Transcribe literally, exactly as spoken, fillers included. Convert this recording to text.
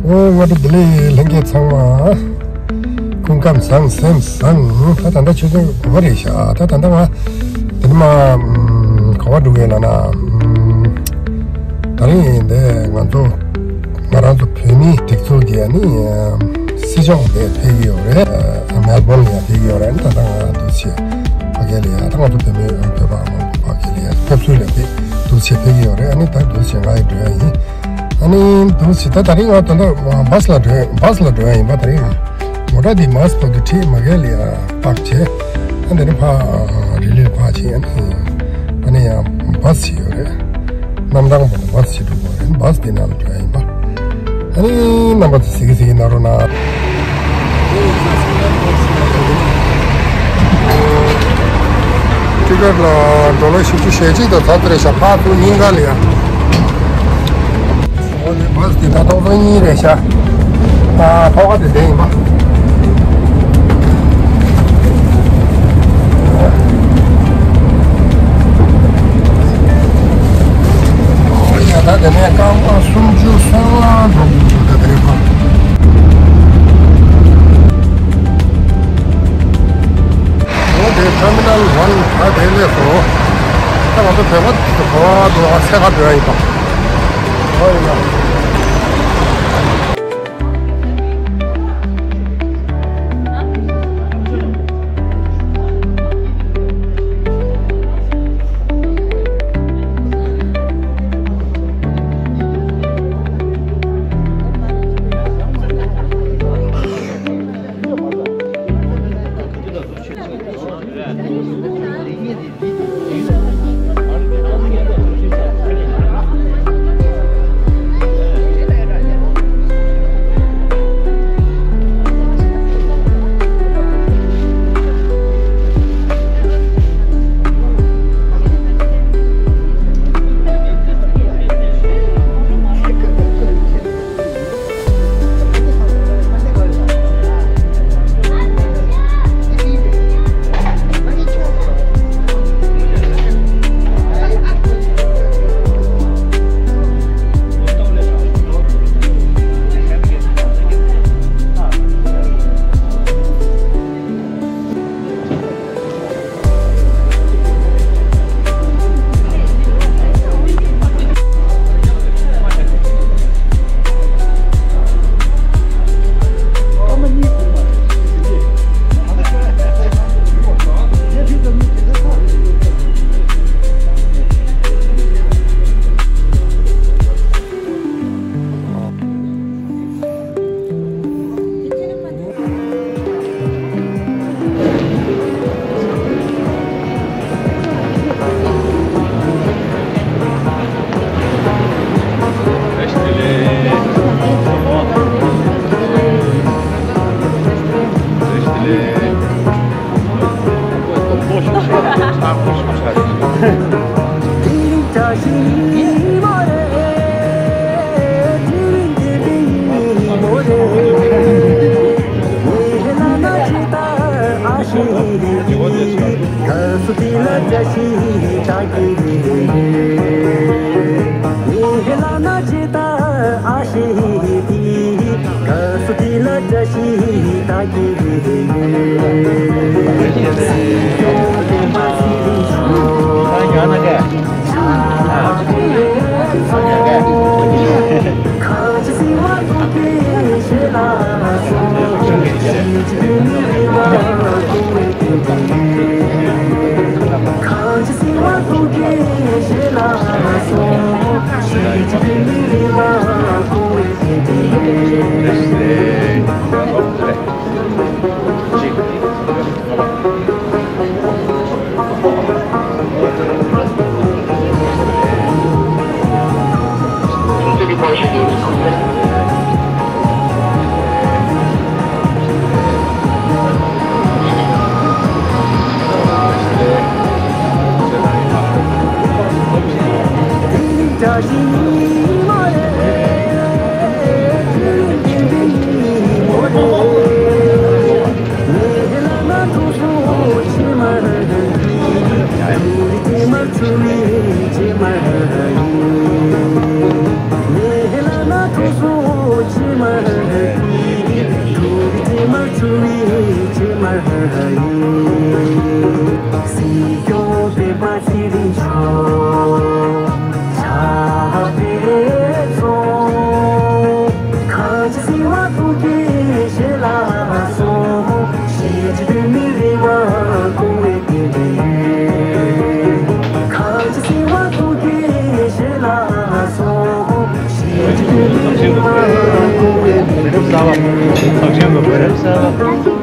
ཨོ། བཀྲ་ཤིས་བདེ་ལེགས་ལྷན་རྒྱས་ཚང་མ། སྐུ་ཁམས་བཟང་སེམས་བཟང་། ད་ད་ལྟ་ཆུ་ཚོད་དགུ་པ་རེད་ཤག་ད་ད་ལྟ་ང་དེ་ནས་མ་ཨམ། ག་པར་འགྲོ་གི་ཡོད་ལབ་ན། ཨམ། ད་རིང་འདི་ང་ཚོ་ང་རང་ཚོ་བོད་མིའི་སྒྲིག་འཛུགས་ཀྱི་ཨ་ནི་ཨམ། སྲིད་སྐྱོང་དེ་ཕེབས་ཀྱི་ཡོད་རེད། ཨ། མེལ་བོན་ལ་ཡང་ཕེབས་ཀྱི་ཡོད་རེད། ཨ་ནི་ད་ལྟ་ང་འདུག་སེ་ཕ་གི་ལ་ཡ། ད་ང་ཚོ་བོད་མི་བོད་པ་མང་པོ་ཕ་གི་ལ་ཡ་ཕེབས་བསུ་ལ་ཕེབས་འདུག་སེ་ཕེབས་ཀྱི་ཡོད་རེད། ཨ་ནི་ད་འདུག་སེ་ང་ཡི་འགྲོ་ཡ་ཡིན། ཨ་ནི་འདུག་སེ་ད་ད་རིང་ང་ད་ལྟ་བྷ་སི་ལ་འགྲོ་བྷ་སི་ལ་འགྲོ་ཡ་ཡིན་པ། ད་རིང་མོ་ཊ་འདི་མ་སི་བར་དུ་ཁྲིད། མ་གི་ལ་ཡ་པག་བྱས། ཨ་འདི་ནས་ཕ་རི་ལི་ལ་ཕ་ཕྱིན། ཨ་ནི་ཨ་ནི་ཡང་བྷ་སི་ཞིག་ཡོད་རེད། གནམ་ཐང་བར་དུ་བྷ་སི་ཞིག་འགྲོ་དགོས་རེད། བྷ་སི་འདི་ནང་ལ་འགྲོ་ཡ་ཡིན་པ། ཨ་ནི་རྣམ་པ་ཚོ་གཟིགས་གཟིགས་གནང་རོགས་གནང་། ཊི་ཀེ་ཊི་ལ་ཌོ་ལར་བཞི་བཅུ་ཞེ་གཅིག་དང་ཚར་དེ་རེད་ཤག་ཕར་ཚུར་གཉིས་ཀ་ལ་ཡ། འོ་ནི་བྷ་སི་འདི་ད་ཏོག་ཙམ་གཉིས་རེད་ཤག་ཨ། ཐོག་ཁ་དེ་བསྡད་ཡིན་པ། ཡ། ད་དེ་ནས་རྐང་པ་སུམ་ཅུ་སོ་ལྔ་འགྲོ་གི་འདུག་ད་དེ་རིང་ཁོ། འོ་དེ་ཊར་མི་ནལ་ཝན་ད་དེ་སླེབས་སོང་། ད་ང་ཚོ་བོད་པ་གོ་བ་འགྲོ་བ་ཚད་ཁ་འགྲོ་ཡ་ཡིན་པ། འོ་ཡིན་ན། ཚོགས་ཆེན་གྱི་གོ་སྐབས་གསར་པ། ཚོགས་ཆེན་གྱི་གོ་སྐབས་གསར་པ།